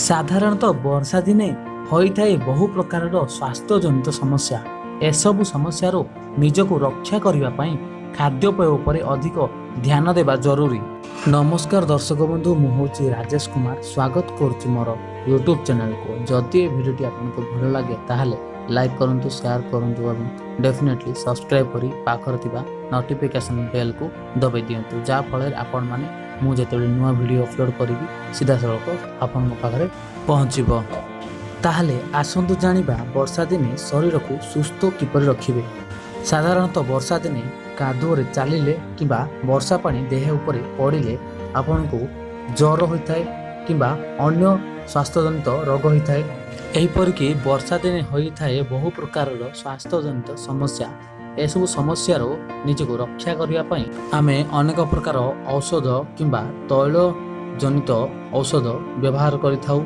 ସାଧାରଣତଃ ବର୍ଷା ଦିନେ ହୋଇଥାଏ ବହୁ ପ୍ରକାରର ସ୍ୱାସ୍ଥ୍ୟଜନିତ ସମସ୍ୟା। ଏସବୁ ସମସ୍ୟାରୁ ନିଜକୁ ରକ୍ଷା କରିବା ପାଇଁ ଖାଦ୍ୟପେୟ ଉପରେ ଅଧିକ ଧ୍ୟାନ ଦେବା ଜରୁରୀ। ନମସ୍କାର ଦର୍ଶକ ବନ୍ଧୁ, ମୁଁ ହେଉଛି ରାଜେଶ କୁମାର। ସ୍ୱାଗତ କରୁଛି ମୋର ୟୁଟ୍ୟୁବ୍ ଚ୍ୟାନେଲକୁ। ଯଦି ଏ ଭିଡ଼ିଓଟି ଆପଣଙ୍କୁ ଭଲ ଲାଗେ, ତାହେଲେ ଲାଇକ୍ କରନ୍ତୁ, ସେୟାର କରନ୍ତୁ ଏବଂ ଡେଫିନେଟଲି ସବସ୍କ୍ରାଇବ୍ କରି ପାଖରେ ଥିବା ନୋଟିଫିକେସନ୍ ବେଲ୍କୁ ଦବାଇ ଦିଅନ୍ତୁ, ଯାହାଫଳରେ ଆପଣମାନେ ମୁଁ ଯେତେବେଳେ ନୂଆ ଭିଡ଼ିଓ ଅପଲୋଡ଼ କରିବି, ସିଧାସଳଖ ଆପଣଙ୍କ ପାଖରେ ପହଞ୍ଚିବ। ତାହେଲେ ଆସନ୍ତୁ ଜାଣିବା, ବର୍ଷା ଦିନେ ଶରୀରକୁ ସୁସ୍ଥ କିପରି ରଖିବେ। ସାଧାରଣତଃ ବର୍ଷା ଦିନେ କାଦୁଅରେ ଚାଲିଲେ କିମ୍ବା ବର୍ଷା ପାଣି ଦେହ ଉପରେ ପଡ଼ିଲେ ଆପଣଙ୍କୁ ଜ୍ୱର ହୋଇଥାଏ କିମ୍ବା ଅନ୍ୟ ସ୍ୱାସ୍ଥ୍ୟଜନିତ ରୋଗ ହୋଇଥାଏ। ଏହିପରିକି ବର୍ଷା ଦିନେ ହୋଇଥାଏ ବହୁ ପ୍ରକାରର ସ୍ୱାସ୍ଥ୍ୟଜନିତ ସମସ୍ୟା। ଏସବୁ ସମସ୍ୟାରୁ ନିଜକୁ ରକ୍ଷା କରିବା ପାଇଁ ଆମେ ଅନେକ ପ୍ରକାର ଔଷଧ କିମ୍ବା ତୈଳ ଜନିତ ଔଷଧ ବ୍ୟବହାର କରିଥାଉ।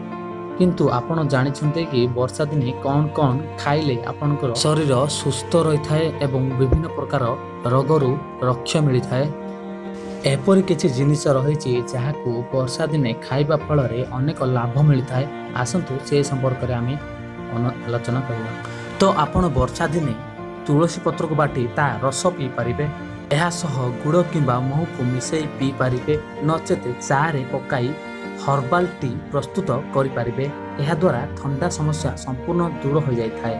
କିନ୍ତୁ ଆପଣ ଜାଣିଛନ୍ତି କି, ବର୍ଷା ଦିନେ କ'ଣ କ'ଣ ଖାଇଲେ ଆପଣଙ୍କର ଶରୀର ସୁସ୍ଥ ରହିଥାଏ ଏବଂ ବିଭିନ୍ନ ପ୍ରକାର ରୋଗରୁ ରକ୍ଷା ମିଳିଥାଏ? ଏପରି କିଛି ଜିନିଷ ରହିଛି, ଯାହାକୁ ବର୍ଷା ଦିନେ ଖାଇବା ଫଳରେ ଅନେକ ଲାଭ ମିଳିଥାଏ। ଆସନ୍ତୁ, ସେ ସମ୍ପର୍କରେ ଆମେ ଆଲୋଚନା କରିବା। ତ ଆପଣ ବର୍ଷା ଦିନେ ତୁଳସୀ ପତ୍ରକୁ ବାଟି ତା ରସ ପିଇପାରିବେ। ଏହା ସହ ଗୁଡ଼ କିମ୍ବା ମହୁକୁ ମିଶାଇ ପିଇପାରିବେ, ନଚେତ ଚାରେ ପକାଇ ହର୍ବାଲ ଟି ପ୍ରସ୍ତୁତ କରିପାରିବେ। ଏହାଦ୍ୱାରା ଥଣ୍ଡା ସମସ୍ୟା ସମ୍ପୂର୍ଣ୍ଣ ଦୂର ହୋଇଯାଇଥାଏ।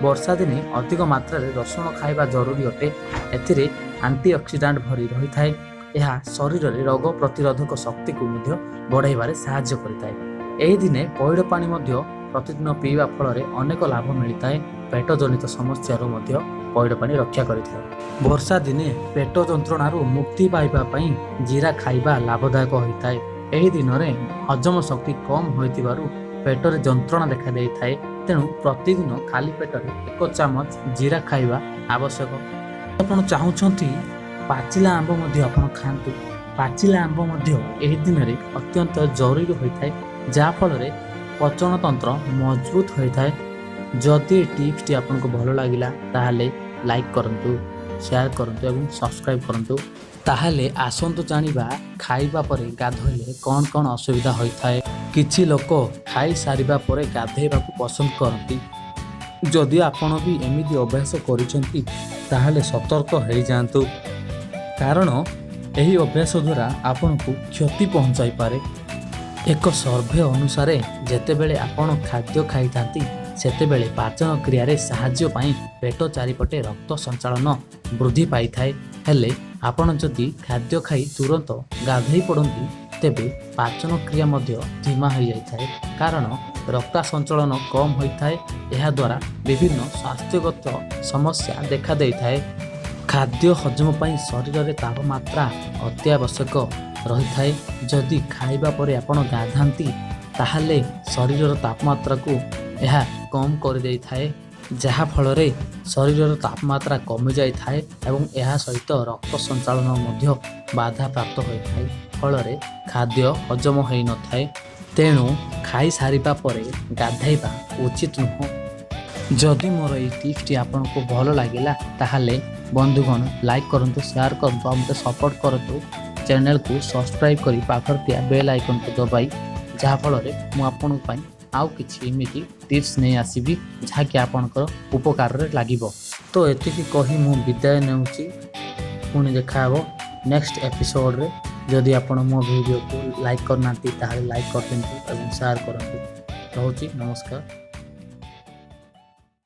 ବର୍ଷା ଦିନେ ଅଧିକ ମାତ୍ରାରେ ରସୁଣ ଖାଇବା ଜରୁରୀ ଅଟେ। ଏଥିରେ ଆଣ୍ଟିଅକ୍ସିଡାଣ୍ଟ ଭରି ରହିଥାଏ। ଏହା ଶରୀରରେ ରୋଗ ପ୍ରତିରୋଧକ ଶକ୍ତିକୁ ମଧ୍ୟ ବଢ଼ାଇବାରେ ସାହାଯ୍ୟ କରିଥାଏ। ଏହି ଦିନେ ପଇଡ଼ ପାଣି ମଧ୍ୟ ପ୍ରତିଦିନ ପିଇବା ଫଳରେ ଅନେକ ଲାଭ ମିଳିଥାଏ। ପେଟ ଜନିତ ସମସ୍ୟାରୁ ମଧ୍ୟ ପଇଡ଼ ପାଣି ରକ୍ଷା କରିଥାଏ। ବର୍ଷା ଦିନେ ପେଟ ଯନ୍ତ୍ରଣାରୁ ମୁକ୍ତି ପାଇବା ପାଇଁ ଜିରା ଖାଇବା ଲାଭଦାୟକ ହୋଇଥାଏ। ଏହି ଦିନରେ ହଜମ ଶକ୍ତି କମ୍ ହୋଇଥିବାରୁ ପେଟରେ ଯନ୍ତ୍ରଣା ଦେଖାଦେଇଥାଏ। ତେଣୁ ପ୍ରତିଦିନ ଖାଲି ପେଟରେ ଏକ ଚାମଚ ଜିରା ଖାଇବା ଆବଶ୍ୟକ। ଆପଣ ଚାହୁଁଛନ୍ତି, ପାଚିଲା ଆମ୍ବ ମଧ୍ୟ ଆପଣ ଖାଆନ୍ତୁ। ପାଚିଲା ଆମ୍ବ ମଧ୍ୟ ଏହି ଦିନରେ ଅତ୍ୟନ୍ତ ଜରୁରୀ ହୋଇଥାଏ, ଯାହାଫଳରେ ପଚନ ତନ୍ତ୍ର ମଜବୁତ ହୋଇଥାଏ। ଯଦି ଏ ଟିପ୍ସଟି ଆପଣଙ୍କୁ ଭଲ ଲାଗିଲା, ତାହେଲେ ଲାଇକ୍ କରନ୍ତୁ, ସେୟାର କରନ୍ତୁ ଏବଂ ସବସ୍କ୍ରାଇବ୍ କରନ୍ତୁ। ତାହେଲେ ଆସନ୍ତୁ ଜାଣିବା, ଖାଇବା ପରେ ଗାଧୋଇଲେ କ'ଣ କ'ଣ ଅସୁବିଧା ହୋଇଥାଏ। କିଛି ଲୋକ ଖାଇସାରିବା ପରେ ଗାଧୋଇବାକୁ ପସନ୍ଦ କରନ୍ତି। ଯଦି ଆପଣ ବି ଏମିତି ଅଭ୍ୟାସ କରିଛନ୍ତି, ତାହେଲେ ସତର୍କ ହେଇଯାଆନ୍ତୁ, କାରଣ ଏହି ଅଭ୍ୟାସ ଦ୍ୱାରା ଆପଣଙ୍କୁ କ୍ଷତି ପହଞ୍ଚାଇପାରେ। ଏକ ସର୍ଭେ ଅନୁସାରେ, ଯେତେବେଳେ ଆପଣ ଖାଦ୍ୟ ଖାଇଥାନ୍ତି, ସେତେବେଳେ ପାଚନ କ୍ରିୟାରେ ସାହାଯ୍ୟ ପାଇଁ ପେଟ ଚାରିପଟେ ରକ୍ତ ସଞ୍ଚାଳନ ବୃଦ୍ଧି ପାଇଥାଏ। ହେଲେ ଆପଣ ଯଦି ଖାଦ୍ୟ ଖାଇ ତୁରନ୍ତ ଗାଧୋଇ ପଡ଼ନ୍ତି, ତେବେ ପାଚନ କ୍ରିୟା ମଧ୍ୟ ଧୀମା ହୋଇଯାଇଥାଏ, କାରଣ ରକ୍ତ ସଞ୍ଚାଳନ କମ୍ ହୋଇଥାଏ। ଏହାଦ୍ୱାରା ବିଭିନ୍ନ ସ୍ୱାସ୍ଥ୍ୟଗତ ସମସ୍ୟା ଦେଖାଦେଇଥାଏ। ଖାଦ୍ୟ ହଜମ ପାଇଁ ଶରୀରରେ ତାପମାତ୍ରା ଅତ୍ୟାବଶ୍ୟକ ରହିଥାଏ। ଯଦି ଖାଇବା ପରେ ଆପଣ ଗାଧାନ୍ତି, ତାହେଲେ ଶରୀରର ତାପମାତ୍ରାକୁ ଏହା କମ୍ କରିଦେଇଥାଏ, ଯାହାଫଳରେ ଶରୀରର ତାପମାତ୍ରା କମିଯାଇଥାଏ ଏବଂ ଏହା ସହିତ ରକ୍ତ ସଞ୍ଚାଳନ ମଧ୍ୟ ବାଧାପ୍ରାପ୍ତ ହୋଇଥାଏ। ଫଳରେ ଖାଦ୍ୟ ହଜମ ହୋଇନଥାଏ। ତେଣୁ ଖାଇସାରିବା ପରେ ଗାଧୋଇବା ଉଚିତ ନୁହଁ। ଯଦି ମୋର ଏଇ ଟିପ୍ସଟି ଆପଣଙ୍କୁ ଭଲ ଲାଗିଲା, ତାହେଲେ ବନ୍ଧୁଗଣ, ଲାଇକ୍ କରନ୍ତୁ, ସେୟାର କରନ୍ତୁ ଆଉ ମୋତେ ସପୋର୍ଟ କରନ୍ତୁ ଚ୍ୟାନେଲକୁ ସବସ୍କ୍ରାଇବ୍ କରି ପାଖରେ ଥିବା ବେଲ୍ ଆଇକନ୍କୁ ଦବାଇ, ଯାହାଫଳରେ ମୁଁ ଆପଣଙ୍କ ପାଇଁ ଆଉ କିଛି ଏମିତି ଟିପ୍ସ ନେଇ ଆସିବି, ଯାହାକି ଆପଣଙ୍କର ଉପକାରରେ ଲାଗିବ। ତ ଏତିକି କହି ମୁଁ ବିଦାୟ ନେଉଛି। ପୁଣି ଦେଖାହେବ ନେକ୍ସଟ ଏପିସୋଡ଼ରେ। ଯଦି ଆପଣ ମୋ ଭିଡ଼ିଓକୁ ଲାଇକ୍ କରିନାହାନ୍ତି, ତାହେଲେ ଲାଇକ୍ କରିଦିଅନ୍ତୁ ଏବଂ ସେୟାର କରନ୍ତୁ। ରହୁଛି, ନମସ୍କାର।